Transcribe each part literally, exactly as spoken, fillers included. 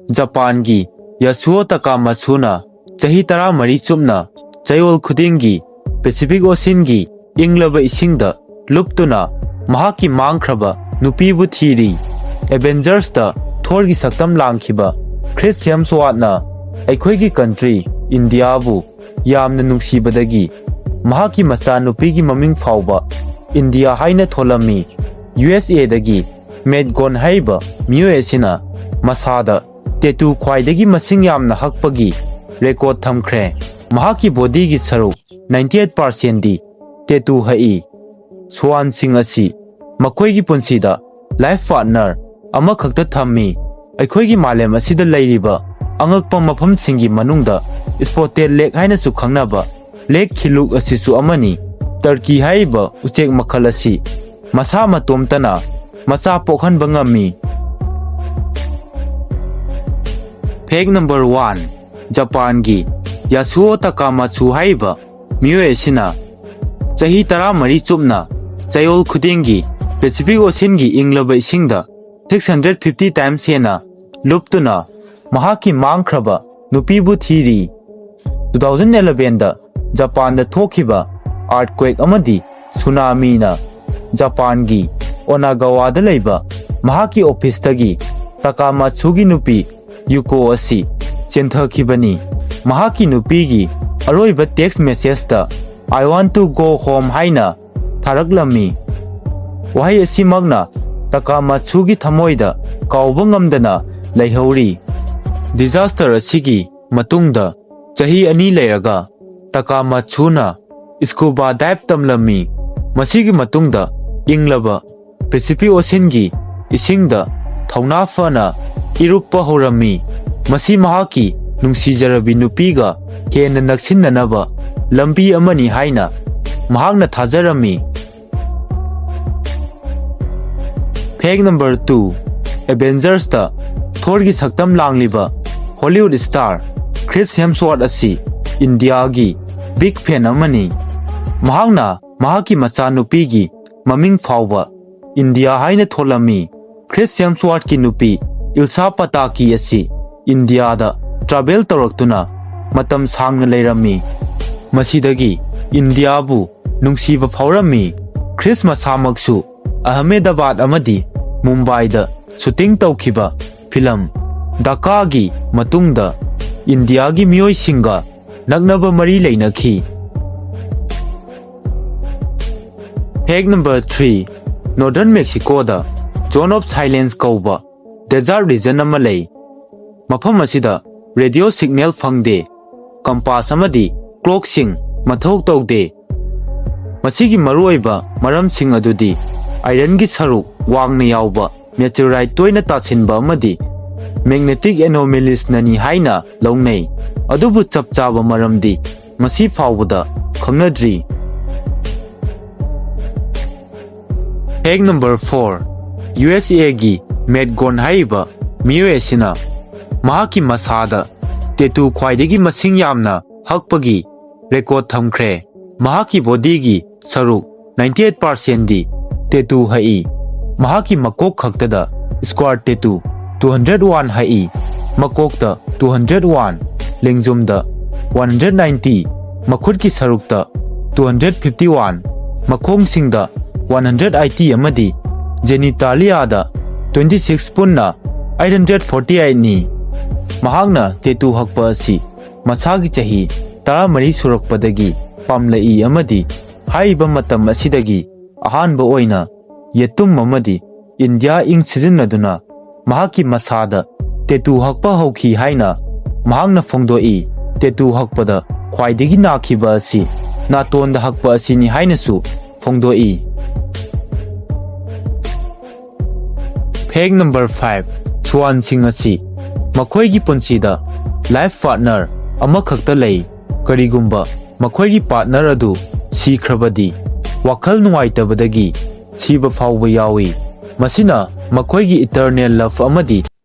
ꯖꯄꯥꯟꯒꯤ ꯌꯥꯁꯨꯑꯣ ꯇꯥꯀꯥꯃꯥꯁꯨꯅ ꯆꯍꯤ ꯇꯔꯥꯃꯔꯤ ꯆꯨꯞꯅ ꯆꯌꯣꯜ ꯈꯨꯗꯤꯡꯒꯤ ꯄꯦꯁꯤꯐꯤꯛ ꯑꯣꯁꯤꯟꯒꯤ ꯏꯪꯂꯕ ꯏꯁꯤꯡꯗ ꯂꯨꯞꯇꯨꯅ ꯃꯍꯥꯛꯀꯤ ꯃꯥꯡꯈ꯭ꯔꯕ ꯅꯨꯄꯤꯕꯨ ꯊꯤꯔꯤ꯫ ꯑꯦꯚꯦꯟꯖꯔꯁꯇ ꯊꯣꯔꯒꯤ ꯁꯛꯇꯝ ꯂꯥꯡꯈꯤꯕ ꯈ꯭ꯔꯤꯁ ꯍꯦꯝꯁꯋꯥꯠꯅ ꯑꯩꯈꯣꯏꯒꯤ ꯀꯟꯇ꯭ꯔꯤ ꯏꯟꯗꯤꯌꯥꯕꯨ ꯌꯥꯝꯅ ꯅꯨꯡꯁꯤꯕꯗꯒꯤ ꯃꯍꯥꯛꯀꯤ ꯃꯆꯥꯅꯨꯄꯤꯒꯤ ꯃꯃꯤꯡ ꯐꯥꯎꯕ ꯏꯟꯗꯤꯌꯥ ꯍꯥꯏꯅ ꯊꯣꯜꯂꯝꯃꯤ꯫ ꯌꯨ ꯑꯦꯁ ꯑꯦꯗꯒꯤ ꯃꯦꯠ ꯒꯣꯟ ꯍꯥꯏꯔꯤꯕ ꯃꯤꯑꯣꯏ ꯑꯁꯤꯅ ꯃꯁꯥꯗ ꯇꯦꯇꯨ ꯈ꯭ꯋꯥꯏꯗꯒꯤ ꯃꯁꯤꯡ ꯌꯥꯝꯅ ꯍꯛꯄꯒꯤ ꯔꯦꯀꯣꯔꯗ ꯊꯝꯈ꯭ꯔꯦ꯫ ꯃꯍꯥꯛꯀꯤ ꯕꯣꯗꯤꯒꯤ ꯁꯔꯨꯛ ꯅꯥꯏꯟꯇꯤ ꯑꯩꯠ ꯄꯥꯔꯁꯦꯟꯗꯤ ꯇꯦꯇꯨ ꯍꯛꯏ꯫ ꯁ꯭ꯋꯥꯟꯁꯤꯡ ꯑꯁꯤ ꯃꯈꯣꯏꯒꯤ ꯄꯨꯟꯁꯤꯗ ꯂꯥꯏꯐ ꯄꯥꯔꯠꯅꯔ ꯑꯃꯈꯛꯇ ꯊꯝꯃꯤ꯫ ꯑꯩꯈꯣꯏꯒꯤ ꯃꯥꯂꯦꯝ ꯑꯁꯤꯗ ꯂꯩꯔꯤꯕ ꯑꯉꯛꯄ ꯃꯐꯝꯁꯤꯡꯒꯤ ꯃꯅꯨꯡꯗ ꯁ꯭ꯄꯣꯇꯦꯗ ꯂꯦꯛ ꯍꯥꯏꯅꯁꯨ ꯈꯪꯅꯕ ꯂꯦꯛ ꯈꯤꯂꯨꯛ ꯑꯁꯤꯁꯨ ꯑꯃꯅꯤ꯫ ꯇꯔꯀꯤ ꯍꯥꯏꯔꯤꯕ ꯎꯆꯦꯛ ꯃꯈꯜ ꯑꯁꯤ ꯃꯁꯥ ꯃꯇꯣꯝꯇꯅ ꯃꯆꯥ ꯄꯣꯛꯍꯟꯕ ꯉꯝꯃꯤ꯫ ꯐꯦꯛ ꯅꯝꯕꯔ ꯋꯥꯟ, ꯖꯄꯥꯟꯒꯤ ꯌꯥꯁꯨꯑꯣ ꯇꯥꯀꯥꯃꯥꯁꯨ ꯍꯥꯏꯔꯤꯕ ꯃꯤꯑꯣꯏ ꯑꯁꯤꯅ ꯆꯍꯤ ꯇꯔꯥꯃꯔꯤ ꯆꯨꯞꯅ ꯆꯌꯣꯜ ꯈꯨꯗꯤꯡꯒꯤ ꯄꯦꯁꯤꯐꯤꯛ ꯑꯣꯁꯤꯟꯒꯤ ꯏꯪꯂꯕ ꯏꯁꯤꯡꯗ ꯁꯤꯛꯁ ꯍꯟꯗ꯭ꯔꯦꯠ ꯐꯤꯐꯇꯤ ꯇꯥꯏꯝꯁ ꯍꯦꯟꯅ ꯂꯨꯞꯇꯨꯅ ꯃꯍꯥꯛꯀꯤ ꯃꯥꯡꯈ꯭ꯔꯕ ꯅꯨꯄꯤꯕꯨ ꯊꯤꯔꯤ꯫ ꯇꯨ ꯊꯥꯎꯖꯟ ꯑꯦꯂꯚꯦꯟꯗ ꯖꯄꯥꯟꯗ ꯊꯣꯛꯈꯤꯕ ꯑꯥꯔꯠꯀ꯭ꯋꯦꯛ ꯑꯃꯗꯤ ꯁꯨꯅꯥꯃꯤꯅ ꯖꯄꯥꯟꯒꯤ ꯑꯣꯅꯥꯒꯥꯋꯥꯗ ꯂꯩꯕ ꯃꯍꯥꯛꯀꯤ ꯑꯣꯐꯤꯁꯇꯒꯤ ꯇꯥꯀꯥꯃꯥꯠꯁꯨꯒꯤ ꯅꯨꯄꯤ ꯌꯨꯀꯣ ꯑꯁꯤ ꯆꯦꯟꯊꯈꯤꯕꯅꯤ꯫ ꯃꯍꯥꯛꯀꯤ ꯅꯨꯄꯤꯒꯤ ꯑꯔꯣꯏꯕ tax ꯃꯦꯁꯦꯖꯇ "I want to go home" ꯍꯥꯏꯅ ꯊꯥꯔꯛꯂꯝꯃꯤ꯫ ꯋꯥꯍꯩ ꯑꯁꯤꯃꯛꯅ ꯇꯥꯀꯥꯃꯥꯠꯁꯨꯒꯤ ꯊꯃꯣꯏꯗ ꯀꯥꯎꯕ ꯉꯝꯗꯅ ꯂꯩꯍꯧꯔꯤ꯫ ꯗꯤꯖꯥꯁꯇꯔ ꯑꯁꯤꯒꯤ ꯃꯇꯨꯡꯗ ꯆꯍꯤ ꯑꯅꯤ ꯂꯩꯔꯒ ꯇꯥꯀꯥꯃꯥꯠꯁꯨꯅ ꯁ꯭ꯀꯨꯕꯥ ꯗꯥꯏꯚ ꯇꯝꯂꯝꯃꯤ꯫ ꯃꯁꯤꯒꯤ ꯃꯇꯨꯡꯗ ꯏꯪꯂꯕ ꯄꯦꯁꯤꯐꯤꯛ ꯑꯣꯁꯤꯟꯒꯤ ꯏꯁꯤꯡꯗ ꯊꯧꯅꯥ ꯐꯅ ꯏꯔꯨꯞꯄ ꯍꯧꯔꯝꯃꯤ꯫ ꯃꯁꯤ ꯃꯍꯥꯛꯀꯤ ꯅꯨꯡꯁꯤꯖꯔꯕꯤ ꯅꯨꯄꯤꯒ ꯍꯦꯟꯅ ꯅꯛꯁꯤꯟꯅꯅꯕ ꯂꯝꯕꯤ ꯑꯃꯅꯤ ꯍꯥꯏꯅ ꯃꯍꯥꯛꯅ ꯊꯥꯖꯔꯝꯃꯤ꯫ ꯐꯦꯛ ꯅꯝꯕꯔ ꯇꯨ, ꯑꯦꯚꯦꯟꯖꯔꯁꯇ ꯊꯣꯔꯒꯤ ꯁꯛꯇꯝ ꯂꯥꯡꯂꯤꯕ ꯍꯣꯂꯤꯋꯨꯗ ꯁ꯭ꯇꯥꯔ ꯈ꯭ꯔꯤꯁ ꯍꯦꯝꯁꯋꯥꯔꯠ ꯑꯁꯤ ꯏꯟꯗꯤꯌꯥꯒꯤ ꯕꯤꯒ ꯐꯦꯟ ꯑꯃꯅꯤ꯫ ꯃꯍꯥꯛꯅ ꯃꯍꯥꯛꯀꯤ ꯃꯆꯥꯅꯨꯄꯤꯒꯤ ꯃꯃꯤꯡ ꯐꯥꯎꯕ ꯏꯟꯗꯤꯌꯥ ꯍꯥꯏꯅ ꯊꯣꯜꯂꯝꯃꯤ꯫ ꯈ꯭ꯔꯤꯁ ꯍꯦꯝꯁꯋꯥꯔꯠꯀꯤ ꯅꯨꯄꯤ ꯏꯜꯁꯥ ꯄꯇꯥꯀꯤ ꯑꯁꯤ ꯏꯟꯗꯤꯌꯥꯗ travel ꯇꯧꯔꯛꯇꯨꯅ ꯃꯇꯝ ꯁꯥꯡꯅ ꯂꯩꯔꯝꯃꯤ꯫ ꯃꯁꯤꯗꯒꯤ ꯏꯟꯗꯤꯌꯥꯕꯨ ꯅꯨꯡꯁꯤꯕ ꯐꯥꯎꯔꯝꯃꯤ꯫ ꯈ꯭ꯔꯤꯁ ꯃꯁꯥꯃꯛꯁꯨ ꯑꯍꯃꯦꯗꯕꯥꯗ ꯑꯃꯗꯤ ꯃꯨꯝꯕꯥꯏꯗ shooting ꯇꯧꯈꯤꯕ film ꯙꯀꯥꯒꯤ ꯃꯇꯨꯡꯗ ꯏꯟꯗꯤꯌꯥꯒꯤ ꯃꯤꯑꯣꯏꯁꯤꯡꯒ ꯅꯛꯅꯕ ꯃꯔꯤ ꯂꯩꯅꯈꯤ꯫ Fact number three, Northern Mexicoꯗ Zone of Silence ꯀꯧꯕ desert region ꯑꯃ ꯂꯩ꯫ ꯃꯐꯝ ꯑꯁꯤꯗ radio signal ꯐꯪꯗꯦ, compass ꯑꯃꯗꯤ clockꯁꯤꯡ ꯃꯊꯧ ꯇꯧꯗꯦ꯫ ꯃꯁꯤꯒꯤ ꯃꯔꯨꯑꯣꯏꯕ ꯃꯔꯝꯁꯤꯡ ꯑꯗꯨꯗꯤ ironꯒꯤ ꯁꯔꯨꯛ ꯋꯥꯡꯅ ꯌꯥꯎꯕ meteorite ꯇꯣꯏꯅ ꯇꯥꯁꯤꯟꯕ ꯑꯃꯗꯤ magnetic anomaliesꯅꯅꯤ ꯍꯥꯏꯅ ꯂꯧꯅꯩ, ꯑꯗꯨꯕꯨ ꯆꯞ ꯆꯥꯕ ꯃꯔꯝꯗꯤ ꯉꯁꯤ ꯐꯥꯎꯕꯗ ꯈꯪꯅꯗ꯭ꯔꯤ꯫ Fact number four, USAꯒꯤ Matt Gone ꯍꯥꯏꯔꯤꯕ ꯃꯤꯑꯣꯏ ꯑꯁꯤꯅ ꯃꯍꯥꯛꯀꯤ ꯃꯁꯥꯗ tattoo ꯈ꯭ꯋꯥꯏꯗꯒꯤ ꯃꯁꯤꯡ ꯌꯥꯝꯅ ꯍꯛꯄꯒꯤ record ꯊꯝꯈ꯭ꯔꯦ꯫ ꯃꯍꯥꯛꯀꯤ bodyꯒꯤ ꯁꯔꯨꯛ ninety eight percentꯗꯤ tattoo ꯍꯛꯏ꯫ ꯃꯍꯥꯛꯀꯤ ꯃꯀꯣꯛ ꯈꯛꯇꯗ square tattoo two hundred one ꯍꯛꯏ꯫ ꯃꯀꯣꯛꯇ two hundred one, ꯂꯦꯡꯖꯨꯝꯗ one hundred ninety, ꯃꯈꯨꯠꯀꯤ ꯁꯔꯨꯛꯇ two hundred fifty one, ꯃꯈꯣꯡꯁꯤꯡꯗ one hundred eighty ꯑꯃꯗꯤ genitaliaꯗ twenty six, ꯄꯨꯟꯅ eight hundred forty eightꯅꯤ꯫ ꯃꯍꯥꯛꯅ tattoo ꯍꯛꯄ ꯑꯁꯤ ꯃꯁꯥꯒꯤ ꯆꯍꯤ ꯇꯔꯥꯃꯔꯤ ꯁꯨꯔꯛꯄꯗꯒꯤ ꯄꯥꯝꯂꯛꯏ ꯑꯃꯗꯤ ꯍꯥꯏꯔꯤꯕ ꯃꯇꯝ ꯑꯁꯤꯗꯒꯤ ꯑꯍꯥꯟꯕ ꯑꯣꯏꯅ ꯌꯦꯇꯨꯝ ꯑꯃꯗꯤ India ink ꯁꯤꯖꯤꯟꯅꯗꯨꯅ ꯃꯍꯥꯛꯀꯤ ꯃꯁꯥꯗ tattoo ꯍꯛꯄ ꯍꯧꯈꯤ ꯍꯥꯏꯅ ꯃꯍꯥꯛꯅ ꯐꯣꯡꯗꯣꯛꯏ꯫ Tattoo ꯍꯛꯄꯗ ꯈ꯭ꯋꯥꯏꯗꯒꯤ ꯅꯥꯈꯤꯕ ꯑꯁꯤ ꯅꯥꯇꯣꯟꯗ ꯍꯛꯄ ꯑꯁꯤꯅꯤ ꯍꯥꯏꯅꯁꯨ ꯐꯣꯡꯗꯣꯛꯏ꯫ Fact number five, ꯁ꯭ꯋꯥꯟꯁꯤꯡ ꯑꯁꯤ ꯃꯈꯣꯏꯒꯤ ꯄꯨꯟꯁꯤꯗ life partner ꯑꯃꯈꯛꯇ ꯂꯩ꯫ ꯀꯔꯤꯒꯨꯝꯕ ꯃꯈꯣꯏꯒꯤ partner ꯑꯗꯨ ꯁꯤꯈ꯭ꯔꯕꯗꯤ, ꯋꯥꯈꯜ ꯅꯨꯡꯉꯥꯏꯇꯕꯗꯒꯤ ꯁꯤꯕ ꯐꯥꯎꯕ ꯌꯥꯎꯏ꯫ ꯃꯁꯤꯅ ꯃꯈꯣꯏꯒꯤ eternal love ꯑꯃꯗꯤ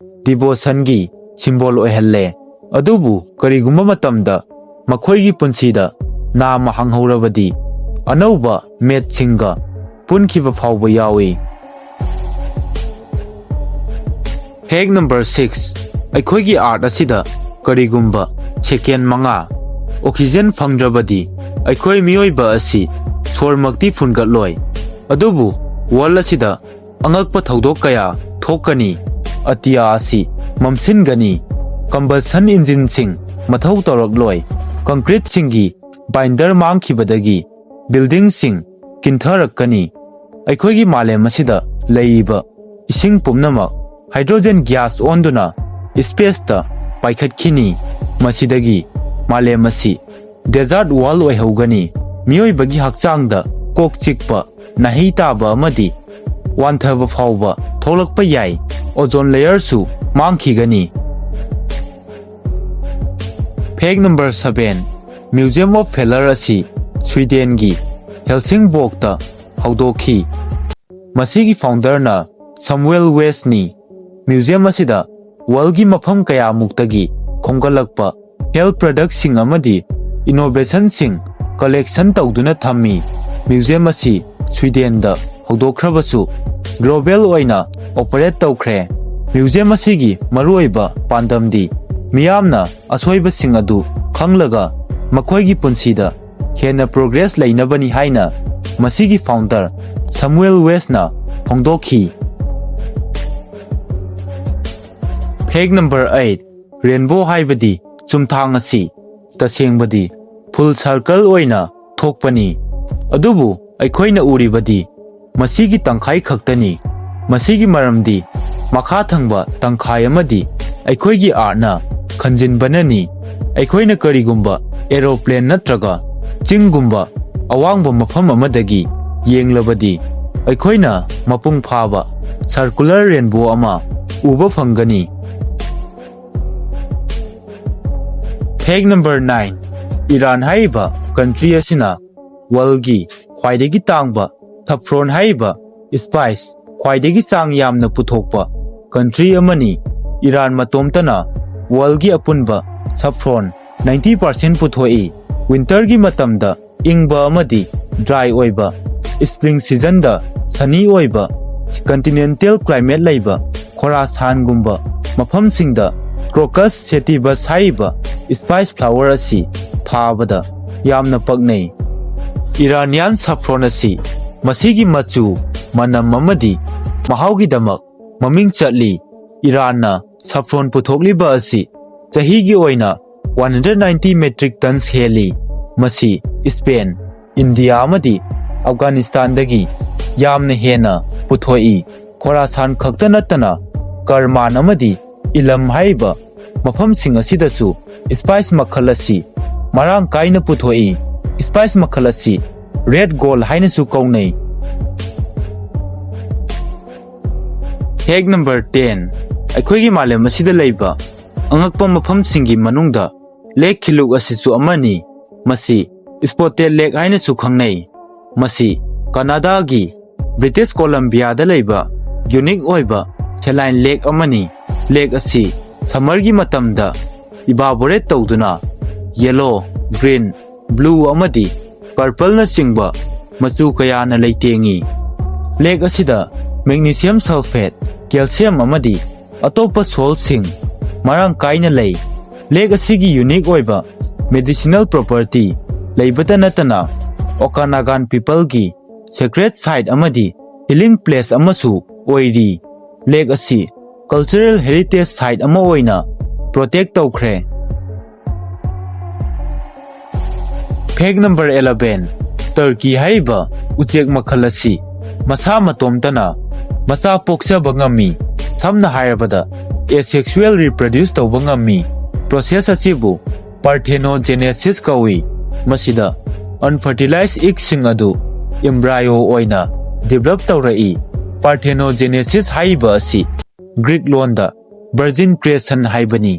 devotionꯒꯤ symbol ꯑꯣꯏꯍꯜꯂꯦ꯫ ꯑꯗꯨꯕꯨ ꯀꯔꯤꯒꯨꯝꯕ ꯃꯇꯝꯗ ꯃꯈꯣꯏꯒꯤ ꯄꯨꯟꯁꯤꯗ ꯅꯥꯃ ꯍꯪꯍꯧꯔꯕꯗꯤ, ꯑꯅꯧꯕ mateꯁꯤꯡꯒ ꯄꯨꯟꯈꯤꯕ ꯐꯥꯎꯕ ꯌꯥꯎꯏ꯫ Fact number six, ꯑꯩꯈꯣꯏꯒꯤ ꯑꯥꯔꯊ ꯑꯁꯤꯗ ꯀꯔꯤꯒꯨꯝꯕ ꯁꯦꯀꯦꯟ ꯃꯉꯥ ꯑꯣꯛꯁꯤꯖꯦꯟ ꯐꯪꯗ꯭ꯔꯕꯗꯤ ꯑꯩꯈꯣꯏ ꯃꯤꯑꯣꯏꯕ ꯑꯁꯤ ꯁꯣꯔꯃꯛꯇꯤ ꯐꯨꯟꯒꯠꯂꯣꯏ꯫ ꯑꯗꯨꯕꯨ ꯋꯥꯔꯜ ꯑꯁꯤꯗ ꯑꯉꯛꯄ ꯊꯧꯗꯣꯛ ꯀꯌꯥ ꯊꯣꯛꯀꯅꯤ꯫ ꯑꯇꯤꯌꯥ ꯑꯁꯤ ꯃꯝꯁꯤꯟꯒꯅꯤ꯫ ꯀꯝꯕꯁꯟ ꯏꯟꯖꯤꯟꯁꯤꯡ ꯃꯊꯧ ꯇꯧꯔꯛꯂꯣꯏ꯫ ꯀꯪꯀ꯭ꯔꯤꯠꯁꯤꯡꯒꯤ ꯕꯥꯏꯟꯗꯔ ꯃꯥꯡꯈꯤꯕꯗꯒꯤ ꯕꯤꯜꯗꯤꯡꯁꯤꯡ ꯀꯤꯟꯊꯔꯛꯀꯅꯤ꯫ ꯑꯩꯈꯣꯏꯒꯤ ꯃꯥꯂꯦꯝ ꯑꯁꯤꯗ ꯂꯩꯔꯤꯕ ꯏꯁꯤꯡ ꯄꯨꯝꯅꯃꯛ ꯍꯥꯏꯗ꯭ꯔꯣꯖꯦꯟ ꯒ꯭ꯌꯥꯁ ꯑꯣꯟꯗꯨꯅ ꯁ꯭ꯄꯦꯁꯇ ꯄꯥꯏꯈꯠꯈꯤꯅꯤ꯫ ꯃꯁꯤꯗꯒꯤ ꯃꯥꯂꯦꯝ ꯑꯁꯤ ꯗꯦꯖꯥꯔꯠ ꯋꯥꯔꯜ ꯑꯣꯏꯍꯧꯒꯅꯤ꯫ ꯃꯤꯑꯣꯏꯕꯒꯤ ꯍꯛꯆꯥꯡꯗ ꯀꯣꯛ ꯆꯤꯛꯄ, ꯅꯥꯍꯩ ꯇꯥꯕ ꯑꯃꯗꯤ ꯋꯥꯟꯊꯕ ꯐꯥꯎꯕ ꯊꯣꯛꯂꯛꯄ ꯌꯥꯏ꯫ Ozone ꯂꯦꯌꯔꯁꯨ ꯃꯥꯡꯈꯤꯒꯅꯤ꯫ Fact number seven, Museum of Failure ꯑꯁꯤ ꯁ꯭ꯋꯤꯗꯦꯟꯒꯤ ꯍꯦꯜꯁꯤꯡꯕꯣꯔꯒꯇ ꯍꯧꯗꯣꯛꯈꯤ꯫ ꯃꯁꯤꯒꯤ ꯐꯥꯎꯟꯗꯔꯅ ꯁꯃꯨꯑꯦꯜ ꯋꯦꯁꯅꯤ꯫ ꯃ꯭ꯌꯨꯖꯤꯌꯝ ꯑꯁꯤꯗ ꯋꯥꯔꯜꯒꯤ ꯃꯐꯝ ꯀꯌꯥꯃꯨꯛꯇꯒꯤ ꯈꯣꯝꯒꯠꯂꯛꯄ ꯐꯦꯜ ꯄ꯭ꯔꯗꯛꯁꯤꯡ ꯑꯃꯗꯤ ꯏꯅꯣꯚꯦꯁꯟꯁꯤꯡ ꯀꯂꯦꯛꯁꯟ ꯇꯧꯗꯨꯅ ꯊꯝꯃꯤ꯫ ꯃ꯭ꯌꯨꯖꯤꯌꯝ ꯑꯁꯤ ꯁ꯭ꯋꯤꯗꯦꯟꯗ ꯍꯧꯗꯣꯛꯈ꯭ꯔꯕꯁꯨ, ꯒ꯭ꯂꯣꯕꯦꯜ ꯑꯣꯏꯅ ꯑꯣꯄꯔꯦꯠ ꯇꯧꯈ꯭ꯔꯦ꯫ ꯃ꯭ꯌꯨꯖꯤꯌꯝ ꯑꯁꯤꯒꯤ ꯃꯔꯨꯑꯣꯏꯕ ꯄꯥꯟꯗꯝꯗꯤ ꯃꯤꯌꯥꯝꯅ ꯑꯁꯣꯏꯕꯁꯤꯡ ꯑꯗꯨ ꯈꯪꯂꯒ ꯃꯈꯣꯏꯒꯤ ꯄꯨꯟꯁꯤꯗ ꯍꯦꯟꯅ ꯄ꯭ꯔꯣꯒ꯭ꯔꯦꯁ ꯂꯩꯅꯕꯅꯤ ꯍꯥꯏꯅ ꯃꯁꯤꯒꯤ ꯐꯥꯎꯟꯗꯔ ꯁꯃꯨꯑꯦꯜ ꯋꯦꯁꯅ ꯐꯣꯡꯗꯣꯛꯈꯤ꯫ Fact number eight, ꯔꯦꯟꯕꯣ ꯍꯥꯏꯕꯗꯤ ꯆꯨꯝꯊꯥꯡ ꯑꯁꯤ ꯇꯁꯦꯡꯕꯗꯤ ꯐꯨꯜ ꯁꯔꯀꯜ ꯑꯣꯏꯅ ꯊꯣꯛꯄꯅꯤ, ꯑꯗꯨꯕꯨ ꯑꯩꯈꯣꯏꯅ ꯎꯔꯤꯕꯗꯤ ꯃꯁꯤꯒꯤ ꯇꯪꯈꯥꯏ ꯈꯛꯇꯅꯤ꯫ ꯃꯁꯤꯒꯤ ꯃꯔꯝꯗꯤ ꯃꯈꯥ ꯊꯪꯕ ꯇꯪꯈꯥꯏ ꯑꯃꯗꯤ ꯑꯩꯈꯣꯏꯒꯤ ꯑꯥꯔꯠꯅ ꯈꯟꯖꯤꯟꯕꯅꯅꯤ꯫ ꯑꯩꯈꯣꯏꯅ ꯀꯔꯤꯒꯨꯝꯕ ꯑꯦꯔꯣꯄ꯭ꯂꯦꯟ ꯅꯠꯇ꯭ꯔꯒ ꯆꯤꯡꯒꯨꯝꯕ ꯑꯋꯥꯡꯕ ꯃꯐꯝ ꯑꯃꯗꯒꯤ ꯌꯦꯡꯂꯕꯗꯤ, ꯑꯩꯈꯣꯏꯅ ꯃꯄꯨꯡ ꯐꯥꯕ ꯁꯔꯀꯨꯂꯔ ꯔꯦꯟꯕꯣ ꯑꯃ ꯎꯕ ꯐꯪꯒꯅꯤ꯫ Fact number nine, ꯏꯔꯥꯟ ꯍꯥꯏꯔꯤꯕ ꯀꯟꯇ꯭ꯔꯤ ꯑꯁꯤꯅ ꯋꯥꯔꯜꯒꯤ ꯈ꯭ꯋꯥꯏꯗꯒꯤ ꯇꯥꯡꯕ ꯁꯐ꯭ꯔꯣꯟ ꯍꯥꯏꯔꯤꯕ ꯁ꯭ꯄꯥꯏꯁ ꯈ꯭ꯋꯥꯏꯗꯒꯤ ꯆꯥꯡ ꯌꯥꯝꯅ ꯄꯨꯊꯣꯛꯄ ꯀꯟꯇ꯭ꯔꯤ ꯑꯃꯅꯤ꯫ ꯏꯔꯥꯟ ꯃꯇꯣꯝꯇꯅ ꯋꯥꯔꯜꯒꯤ ꯑꯄꯨꯟꯕ ꯁꯐ꯭ꯔꯣꯟ ninety percent ꯄꯨꯊꯣꯛꯏ꯫ ꯋꯤꯟꯇꯔꯒꯤ ꯃꯇꯝꯗ ꯏꯪꯕ ꯑꯃꯗꯤ ꯗ꯭ꯔꯥꯏ ꯑꯣꯏꯕ, ꯁ꯭ꯄ꯭ꯔꯤꯡ ꯁꯤꯖꯟꯗ ꯁꯅꯤ ꯑꯣꯏꯕ, ꯀꯟꯇꯤꯅꯦꯟꯇꯦꯜ ꯀ꯭ꯂꯥꯏꯃꯦꯠ ꯂꯩꯕ ꯈꯣꯔꯥꯁꯥꯟꯒꯨꯝꯕ ꯃꯐꯝꯁꯤꯡꯗ Crocus sativus ꯍꯥꯏꯔꯤꯕ spice flower ꯑꯁꯤ ꯊꯥꯕꯗ ꯌꯥꯝꯅ ꯄꯛꯅꯩ꯫ Iranian saffron ꯑꯁꯤ ꯃꯁꯤꯒꯤ ꯃꯆꯨ, ꯃꯅꯝ ꯑꯃꯗꯤ ꯃꯍꯥꯎꯒꯤꯗꯃꯛ ꯃꯃꯤꯡ ꯆꯠꯂꯤ꯫ ꯏꯔꯥꯟꯅ saffron ꯄꯨꯊꯣꯛꯂꯤꯕ ꯑꯁꯤ ꯆꯍꯤꯒꯤ ꯑꯣꯏꯅ one hundred ninety metric tons ꯍꯦꯜꯂꯤ꯫ ꯃꯁꯤ ꯁ꯭ꯄꯦꯟ, ꯏꯟꯗꯤꯌꯥ ꯑꯃꯗꯤ ꯑꯐꯒꯥꯅꯤꯁꯇꯥꯟꯗꯒꯤ ꯌꯥꯝꯅ ꯍꯦꯟꯅ ꯄꯨꯊꯣꯛꯏ꯫ ꯈꯣꯔꯥꯁꯥꯟ ꯈꯛꯇ ꯅꯠꯇꯅ ꯀꯔꯃꯥꯟ ꯑꯃꯗꯤ ꯏꯂꯝ ꯍꯥꯏꯔꯤꯕ ꯃꯐꯝꯁꯤꯡ ꯑꯁꯤꯗꯁꯨ spice ꯃꯈꯜ ꯑꯁꯤ ꯃꯔꯥꯡ ꯀꯥꯏꯅ ꯄꯨꯊꯣꯛꯏ꯫ Spice ꯃꯈꯜ ꯑꯁꯤ red gold ꯍꯥꯏꯅꯁꯨ ꯀꯧꯅꯩ꯫ Fact number ten, ꯑꯩꯈꯣꯏꯒꯤ ꯃꯥꯂꯦꯝ ꯑꯁꯤꯗ ꯂꯩꯕ ꯑꯉꯛꯄ ꯃꯐꯝꯁꯤꯡꯒꯤ ꯃꯅꯨꯡꯗ ꯂꯦꯛ ꯈꯤꯂꯨꯛ ꯑꯁꯤꯁꯨ ꯑꯃꯅꯤ꯫ ꯃꯁꯤ Spotted Lake ꯍꯥꯏꯅꯁꯨ ꯈꯪꯅꯩ꯫ ꯃꯁꯤ ꯀꯅꯥꯗꯥꯒꯤ ꯕ꯭ꯔꯤꯇꯤꯁ ꯀꯣꯂꯝꯕꯤꯌꯥꯗ ꯂꯩꯕ unique ꯑꯣꯏꯕ saline lake ꯑꯃꯅꯤ꯫ Lake ꯑꯁꯤ summerꯒꯤ ꯃꯇꯝꯗ evaporate ꯇꯧꯗꯨꯅ yellow, green, blue ꯑꯃꯗꯤ purpleꯅꯆꯤꯡꯕ ꯃꯆꯨ ꯀꯌꯥꯅ ꯂꯩꯇꯦꯡꯉꯤ꯫ Lake ꯑꯁꯤꯗ magnesium sulphate, calcium ꯑꯃꯗꯤ ꯑꯇꯣꯞꯄ saltꯁꯤꯡ ꯃꯔꯥꯡ ꯀꯥꯏꯅ ꯂꯩ꯫ Lake ꯑꯁꯤꯒꯤ unique ꯑꯣꯏꯕ medicinal property ꯂꯩꯕꯇ ꯅꯠꯇꯅ Okanagan peopleꯒꯤ sacred site ꯑꯃꯗꯤ healing place ꯑꯃꯁꯨ ꯑꯣꯏꯔꯤ꯫ Lake ꯑꯁꯤ cultural heritage site ꯑꯃ ꯑꯣꯏꯅ protect ꯇꯧꯈ꯭ꯔꯦ꯫ Fact number eleven, turkey ꯍꯥꯏꯔꯤꯕ ꯎꯆꯦꯛ ꯃꯈꯜ ꯑꯁꯤ ꯃꯁꯥ ꯃꯇꯣꯝꯇꯅ ꯃꯆꯥ ꯄꯣꯛꯆꯕ ꯉꯝꯃꯤ꯫ ꯁꯝꯅ ꯍꯥꯏꯔꯕꯗ, asexual reproduce ꯇꯧꯕ ꯉꯝꯃꯤ꯫ Process ꯑꯁꯤꯕꯨ parthenogenesis ꯀꯧꯏ꯫ ꯃꯁꯤꯗ unfertilized eggꯁꯤꯡ ꯑꯗꯨ embryo ꯑꯣꯏꯅ develop ꯇꯧꯔꯛꯏ꯫ Parthenogenesis ꯍꯥꯏꯔꯤꯕ ꯑꯁꯤ Greek ꯂꯣꯟꯗ virgin creation ꯍꯥꯏꯕꯅꯤ꯫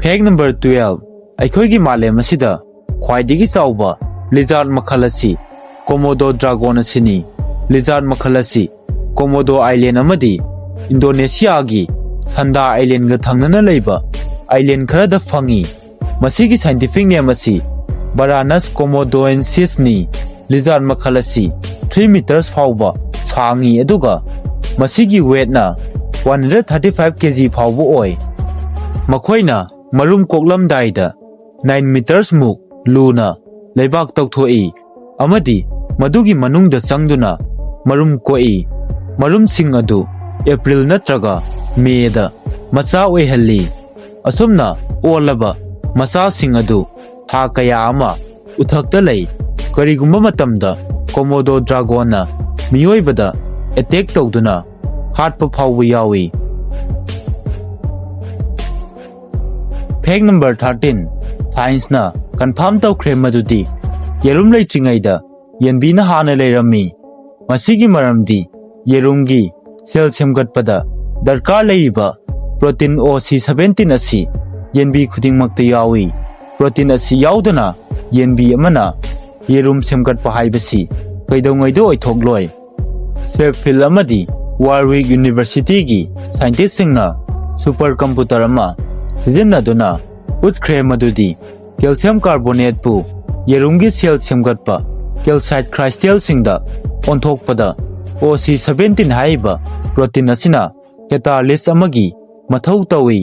Fact number twelve, ꯑꯩꯈꯣꯏꯒꯤ ꯃꯥꯂꯦꯝ ꯑꯁꯤꯗ ꯈ꯭ꯋꯥꯏꯗꯒꯤ ꯆꯥꯎꯕ lizard ꯃꯈꯜ ꯑꯁꯤ Komodo dragon ꯑꯁꯤꯅꯤ꯫ Lizard ꯃꯈꯜ ꯑꯁꯤ Komodo Island ꯑꯃꯗꯤ ꯏꯟꯗꯣꯅꯦꯁꯤꯌꯥꯒꯤ Sunda Islandꯒ ꯊꯪꯅꯅ ꯂꯩꯕ island ꯈꯔꯗ ꯐꯪꯏ꯫ ꯃꯁꯤꯒꯤ scientific name ꯑꯁꯤ Varanus komodoensisꯅꯤ꯫ Lizard ꯃꯈꯜ ꯑꯁꯤ three meters ꯐꯥꯎꯕ ꯁꯥꯡꯏ, ꯑꯗꯨꯒ ꯃꯁꯤꯒꯤ ꯋꯦꯠꯅ ꯋꯥꯟ ꯍꯟꯗ꯭ꯔꯦꯠ ꯊꯥꯔꯇꯤ ꯐꯥꯏꯚ ꯀꯦ ꯖꯤ ꯐꯥꯎꯕ ꯑꯣꯏ꯫ ꯃꯈꯣꯏꯅ ꯃꯔꯨꯝ ꯀꯣꯛꯂꯝꯗꯥꯏꯗ ꯅꯥꯏꯟ ꯃꯤꯇꯔꯁ ꯃꯨꯛ ꯂꯨꯅ ꯂꯩꯕꯥꯛ ꯇꯧꯊꯣꯛꯏ ꯑꯃꯗꯤ ꯃꯗꯨꯒꯤ ꯃꯅꯨꯡꯗ ꯆꯪꯗꯨꯅ ꯃꯔꯨꯝ ꯀꯣꯛꯏ꯫ ꯃꯔꯨꯝꯁꯤꯡ ꯑꯗꯨ ꯑꯦꯄ꯭ꯔꯤꯜ ꯅꯠꯇ꯭ꯔꯒ ꯃꯦꯗ ꯃꯆꯥ ꯑꯣꯏꯍꯜꯂꯤ꯫ ꯑꯁꯨꯝꯅ ꯑꯣꯜꯂꯕ ꯃꯆꯥꯁꯤꯡ ꯑꯗꯨ ꯊꯥ ꯀꯌꯥ ꯑꯃ ꯎꯊꯛꯇ ꯂꯩ꯫ ꯀꯔꯤꯒꯨꯝꯕ ꯃꯇꯝꯗ ꯀꯣꯃꯣꯗꯣ ꯗ꯭ꯔꯥꯒꯣꯟꯅ ꯃꯤꯑꯣꯏꯕꯗ ꯑꯦꯇꯦꯛ ꯇꯧꯗꯨꯅ ꯍꯥꯠꯄ ꯐꯥꯎꯕ ꯌꯥꯎꯏ꯫ Fact number thirteen, ꯁꯥꯏꯟꯁꯅ ꯀꯟꯐꯥꯔꯝ ꯇꯧꯈ꯭ꯔꯦ ꯃꯗꯨꯗꯤ ꯌꯦꯔꯨꯝ ꯂꯩꯇ꯭ꯔꯤꯉꯩꯗ ꯌꯦꯟꯕꯤꯅ ꯍꯥꯟꯅ ꯂꯩꯔꯝꯃꯤ꯫ ꯃꯁꯤꯒꯤ ꯃꯔꯝꯗꯤ ꯌꯦꯔꯨꯝꯒꯤ ꯁꯦꯜ ꯁꯦꯝꯒꯠꯄꯗ ꯗꯔꯀꯥꯔ ꯂꯩꯔꯤꯕ ꯄ꯭ꯔꯣꯇꯤꯟ ꯑꯣ ꯁꯤ ꯁꯚꯦꯟꯇꯤꯟ ꯑꯁꯤ ꯌꯦꯟꯕꯤ ꯈꯨꯗꯤꯡꯃꯛꯇ ꯌꯥꯎꯏ꯫ ꯄ꯭ꯔꯣꯇꯤꯟ ꯑꯁꯤ ꯌꯥꯎꯗꯅ ꯌꯦꯟꯕꯤ ꯑꯃꯅ ꯌꯦꯔꯨꯝ ꯁꯦꯝꯒꯠꯄ ꯍꯥꯏꯕꯁꯤ ꯀꯩꯗꯧꯉꯩꯗ ꯑꯣꯏꯊꯣꯛꯂꯣꯏ꯫ ꯁꯦꯞꯐꯤꯜ ꯑꯃꯗꯤ ꯋꯥꯔꯋꯤꯛ ꯌꯨꯅꯤꯚꯔꯁꯤꯇꯤꯒꯤ ꯁꯥꯏꯟꯇꯤꯁꯁꯤꯡꯅ ꯁꯨꯄꯔ ꯀꯝꯄ꯭ꯌꯨꯇꯔ ꯑꯃ ꯁꯤꯖꯤꯟꯅꯗꯨꯅ ꯎꯠꯈ꯭ꯔꯦ ꯃꯗꯨꯗꯤ ꯀꯦꯜꯁꯤꯌꯝ ꯀꯥꯔꯕꯣꯅꯦꯠꯄꯨ ꯌꯦꯔꯨꯝꯒꯤ ꯁꯦꯜ ꯁꯦꯝꯒꯠꯄ ꯀꯦꯜꯁꯥꯏꯠ ꯈ꯭ꯔꯥꯏꯁꯇꯦꯜꯁꯤꯡꯗ ꯑꯣꯟꯊꯣꯛꯄꯗ ꯑꯣ ꯁꯤ ꯁꯚꯦꯟꯇꯤꯟ ꯍꯥꯏꯔꯤꯕ ꯄ꯭ꯔꯣꯇꯤꯟ ꯑꯁꯤꯅ ꯀꯦꯇꯥꯂꯤꯁ ꯑꯃꯒꯤ ꯃꯊꯧ ꯇꯧꯏ꯫